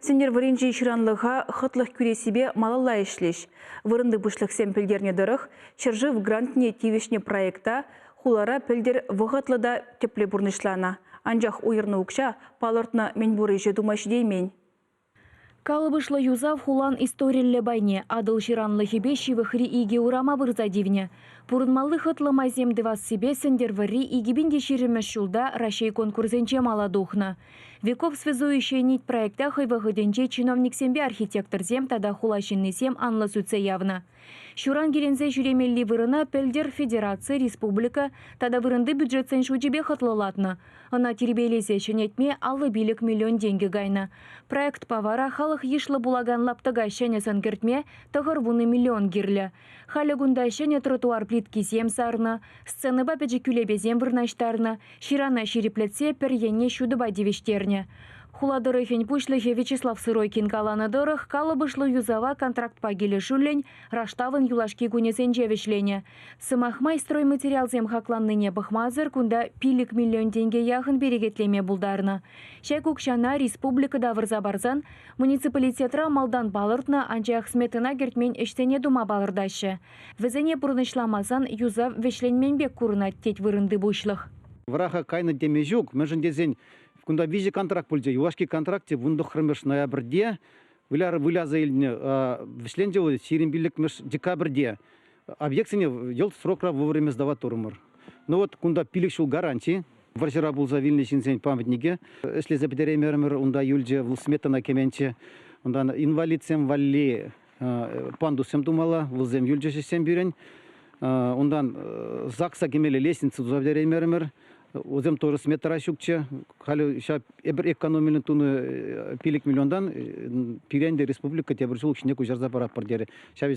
Сӗнтӗрвӑрринчи ҫыранлӑха хӑтлӑх кӳрессипе малалла ӗҫлӗҫ. Вырӑнти пуҫлӑхсем пӗлтернӗ тӑрӑх, ҫӗршыв грантне тивӗҫнӗ проекта хулара пӗлтӗр вӑхӑтлӑ та тӗплӗ пурнӑҫланӑ. Анчах уйӑрнӑ укҫа палӑртнӑ мӗнпур ӗҫе тума ҫитеймен. Калӑпӑшлӑ юсав хулан историллӗ пайне Атӑл ҫыранлӑхӗпе ҫывӑхри икӗ урама пырса тивнӗ. Пурӑнмалли хӑтлӑ майсем тӑвассипе Сӗнтӗрвӑрри 2020-мӗш ҫулта Раҫҫей конкурсӗнче мала тухнӑ. Веков связующая нить проекта хӑй вӑхӑтӗнче чиновниксемпе архитекторсем тата хула ҫыннисем анлӑ сӳтсе явнӑ. Ҫуран киленсе ҫӳремелли вырӑна пӗлтӗр федераци, республика тата вырӑнти бюджетсен шучӗпе хӑтлӑлатнӑ. Ӑна тирпейлесе ҫӗнетме 55 миллион тенкӗ кайнӑ. Проектпа вара халӑх йышлӑ пулакан лаптӑка ҫӗнӗ сӑн кӗртме 90 миллион кирлӗ. Халӗ кунта ҫӗнӗ тротуар плиткисем сарнӑ, сценӑпа пӗчӗк кӳлепесем вырнаҫтарнӑ, ҫырана ҫирӗплетсе пӗр енне ҫутӑпа тивӗҫтернӗ. Хула тӑрӑхӗн пуҫлӑхӗ Вячеслав Сыройкин каланӑ тӑрӑх, калӑпӑшлӑ юсава контрактпа килӗшӳллӗн раштавӑн юлашки кунӗсенче вӗҫленӗ. Сӑмах май, стройматериалсем хакланнине пӑхмасӑр кунта 5 миллион тенке яхӑн перекетлеме пултарнӑ. Ҫак укҫана республика тавӑрса парсан муниципалитетра малтан палӑртнӑ, анчах сметӑна кӗртмен ӗҫсене тума палӑртаҫҫӗ. Вӗсене пурнӑҫламасан юсав вӗҫленмен пек курӑнать, тет вырӑнти пуҫлӑх. Вӑраха кайнӑ теме ҫук, мӗншӗн тесен кунта виҫӗ контракт пулчӗ. Юлашки контракт 19 ноябрьте выляса илнӗ, вӗҫленчӗ вӑл 25 декабрьте. Объектсене йӑлт срокра вовремя сдавать турӑмӑр. Ну вот кунта пилӗк ҫул гаранти. Вӑрҫӑра пулса вилнӗ ҫынсен памятникӗ ӗҫлесе пӗтереймерӗмӗр. Унта юлчӗ вӑл сметана кӗменччӗ. Унтан инвалидсем валли пандуссем тумалла, вӗсем юлчӗҫ ӗҫсем пирӗн. Унтан ЗАГСа кӗмелле лестница туса пӗтереймерӗмӗр. Вӗсем тоже сметӑра ҫукчӗ. Халӗ ҫав эпир экономилӗн тунӑ 5 миллионтан пирӗн те республика тепӗр ҫул укҫине куҫарса паратпӑр терӗ. Ҫав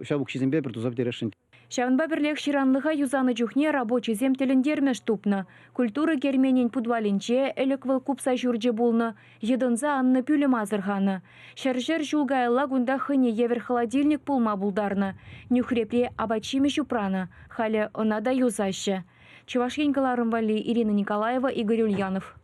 ҫав укҫисемпе эпир туса пӗтересшӗн. Ҫавӑнпа пӗрлех ҫыранлӑха юсанӑ чухне рабочисем тӗлӗнтермӗш тупнӑ. Культура керменӗн путвалӗнче ӗлӗк вӑл купса ҫурчӗ пулнӑ, йӑтӑнса аннӑ пӳлӗм асӑрханӑ. Ҫӗр-ҫӗр ҫул каялла кунта хӑйне евӗр холодильник пулма пултарнӑ. Нӳхрепре апат-ҫимӗҫ упранӑ. Халӗ ӑна та юсаҫҫӗ. Чӑваш Ен кӑларӑм валли Ирина Николаева, Игорь Ульянов.